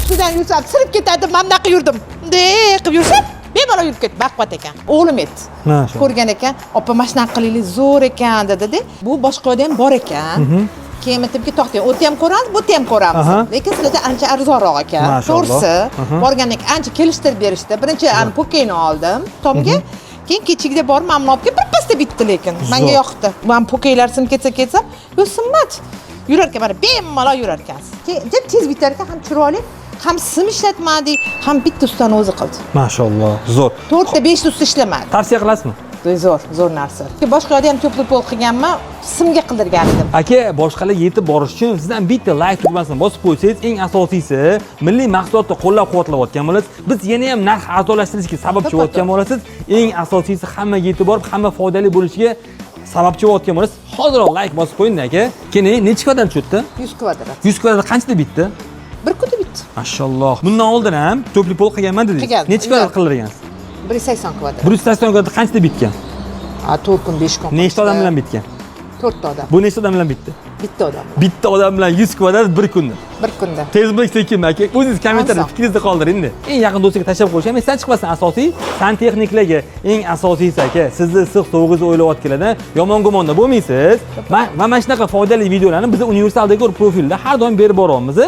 Ustidan yursam, sinib ketadi. Mana bunaqa yurdim, bunday qilib yursam, bemalol yurib ketdi. Baquvvat ekan. O'g'lim aytdi, Mashalloh. ko'rgan ekan: "Opa, mana shunaqa qilaylik, zo'r ekan", dedida. Bu boshqa yoqda ham bor ekan. Keyin aytdimki, to'xtang, u yerda ham ko'ramiz, bu yerda ham ko'ramiz, lekin sizlarda ancha arzonroq ekan. Mashalloh. To'g'risi, borgandan keyin ancha kelishtirib berishdi. Birinchi ani po'keyni oldim tomga, keyin kechagida borib mana buni olib kelib, birpasda bitdi, lekin manga yoqdi. Man po'keylar sinib ketsa, ketsam, yo'q, sinmadi, yurar ekan, mana bemalol yurar ekansiz. Keyin deb tez bitar ekan, ham chiroyli, ham sim ishlatmadik, ham bitta ustani o'zi qildi. Mashalloh, zo'r. To'rtta, beshta usta ishlamadi. Tavsiya qilasizmi? Zo'r, zo'r narsa. Boshqa yoqda ham теплый pol qilganman, simga qildirgan edim. Aka, boshqalarga yetib borish uchun sizdan bitta layk tugmasini bosib qo'ysangiz, eng asosiysi, milliy mahsulotni qo'llab-quvvatlayotgan bo'lasiz. Biz yana ham narx arzonlashtirishga sababchi bo'layotgan bo'lasiz. Eng asosiysi, hammaga yetib borib, hamma foydali bo'lishiga sababchi bo'layotgan bo'lasiz. Hoziroq layk bosib qo'ying, aka. Keyin necha kvadrat tushdi? 100 kvadrat. 100 kvadrat qanchada bitdi? Bir kunda bitdi. Mashalloh. Bundan oldin ham теплый pol qilganman dedingiz. Qilgan. Necha kvadrat qildirgansiz? 180 kvadrat. 180 kvadrat qanchada bitgan? A, 4 kun, 5 kun. Nechta odam bilan bitgan? To'rtta odam. Bu nechta odam bilan bitdi? Bitta odam. Bitta odam bilan 100 kvadrat bir kunda. Bir kunda. Tezmi, sekinmi, aka? O'zingiz kommentariyada Oson. fikringizni qoldiring. Eng yaqin do'stiga tashlab qo'yish ham esdan chiqmasin. Asosiy santexniklarga, eng asosiysi, aka, sizni issiq sovug'ingizni o'ylayotganlardan yomon gumonda bo'lmaysiz. Va mana shunaqa foydali videolarni biz Universal Dekor profilida har doim berib boryapmiz.